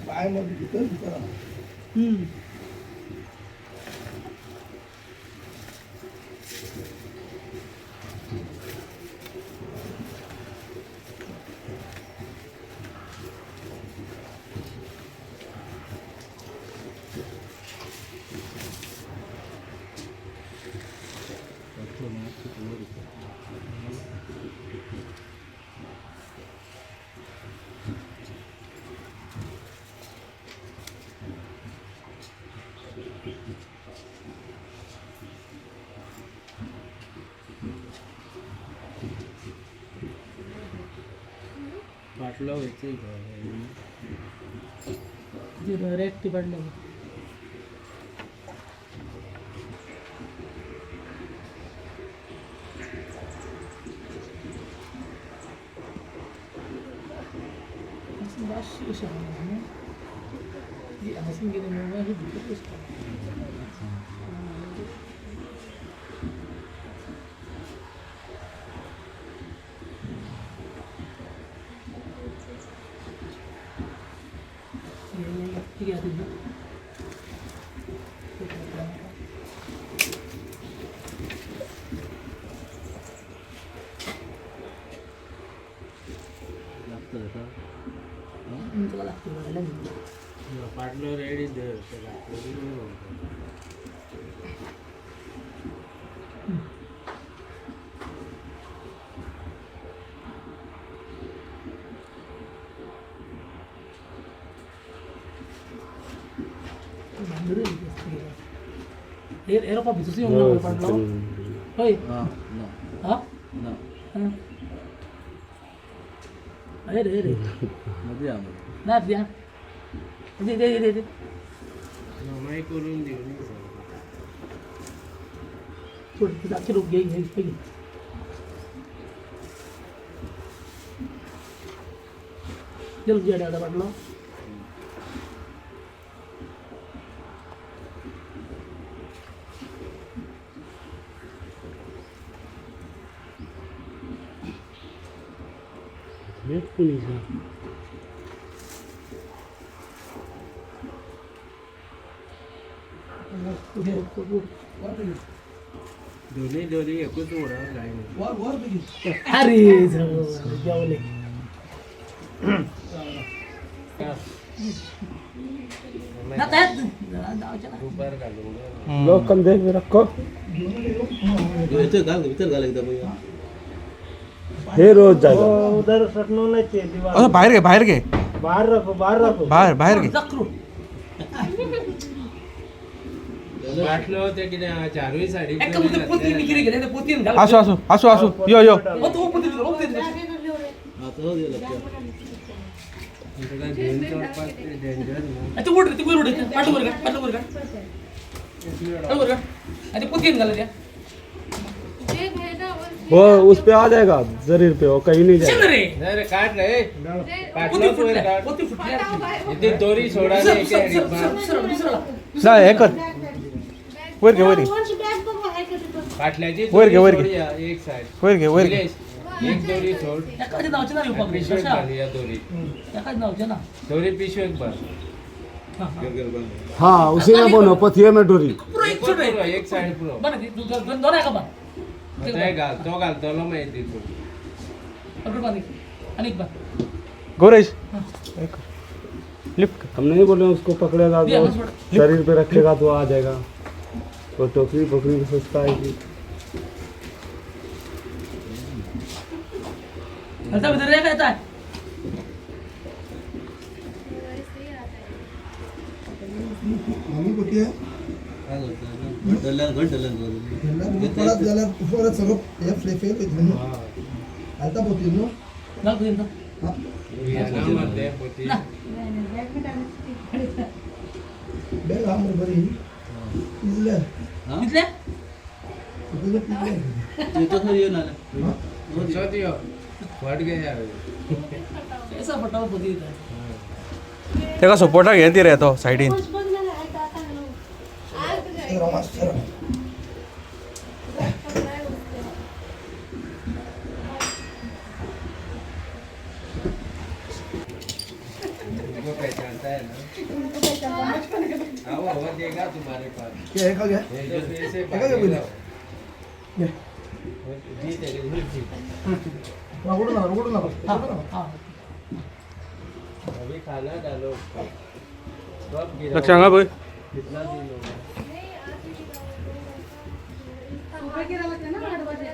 पाय मध्ये भितर भितर बाटलो वयचे रेट पडले. लागतं का? पाटलो रेडी धर. होय. ना. हा. ना. अरे रे रे. मध्ये ना द्या दे दे दे दे. माई करून देऊ. सोड जागचे लोक घे घे घे. चल जेड्या पाटलो. दोन्ही दोरी एकूच उडा काय. वर वर बेगीन. अरे जेवले. ना त्यात दुपार घालून लोक कंधे पे रखो. भितर घाल, भितर घाल एकदा पळोवया. हे रोज जाएगा. उधर सटनो नहीं चाहिए दीवार. असं बाहेर घे, बाहेर घे. बाहर रखो, बाहर रखो. बाहेर, बाहेर घे. चक्रू. बाटलो ते कितें आहा, चारूय सायडीक. एका मुद्दे पोती निकिरी गेले ते पोतीन घाल. असो असो असो असो, यो यो. ओ तू पोती ओ पोती. तुका घेवन चडपाक ते डेंजर न्हू. ते उड रे, ते वर उड, पाटलो वर काढ, पाटलो वर काढ, पाटलो वर काढ. आणि ते पोतीन घाल त्या. वो उस पे आ जाएगा, जरीर पे, वो कहीं नहीं चल जाएगा. रे. नाही रे, काढ रे. पोती बाटलो फुटल्या, वयर काढ. पोती फुटल्या. इथे दोरी सोडा. दुसरा न्ही, दुसरा एके दुसरा सायडीक. दुसरा दुसरा दुसरा. नाही, हे कर. वर घे, वर घे. बाटल्याची वयर घे, दोरी वयर घे. सोडया एक सायड. वर घे, वर घे. निलेश, एक दोरी सोड. एकाच नावचे ना येवपाक रे. पिशवेक शशा. घालया दोरी. एकाच नावचे ना. दोरी पिशवेक बांद. हा, हा. हाँ, उसी में बोलो, पथिये में डोरी. पुरो एक सोड रे. पुरो, एक सायड पुरो. बरं ते दोन दोन एका बांध. ते घाल, तो घालतलो मागीर तितून. अगं बांध एक. आणि एक बांध. गोरेश, लिफ्ट. हम नहीं बोले उसको पकड़ेगा दिया, तो छोड़. शरीर पे रखेगा तो आ जाएगा. वो टोकरी पकड़ी में सोचता है कि हलता भितर रे काय? मम्मी कुठे आहे? काय करतो, घंटल्यान घंटल्यान. धरल्यार परत जाल्यार परत सगळं हे फेल वयतलें न्हू. घालता पोती न्हू. घाल पोतयेन तो. हा. ना. बॅग हा मरे बरी इजले. इतले. तितले तितले. तसं येऊन आलं. पैसा फटाफट पोती दिता. तेका सपोर्टाक हे ती रे तो सायडीन. मास्तर. घे, एका घे. एका घे पयलीं. घे. रगडू नका, रगडू नका, रगडू नका. हा. लक्ष हांगा पळय. सुबह गिरा लगता है ना 8 बजे.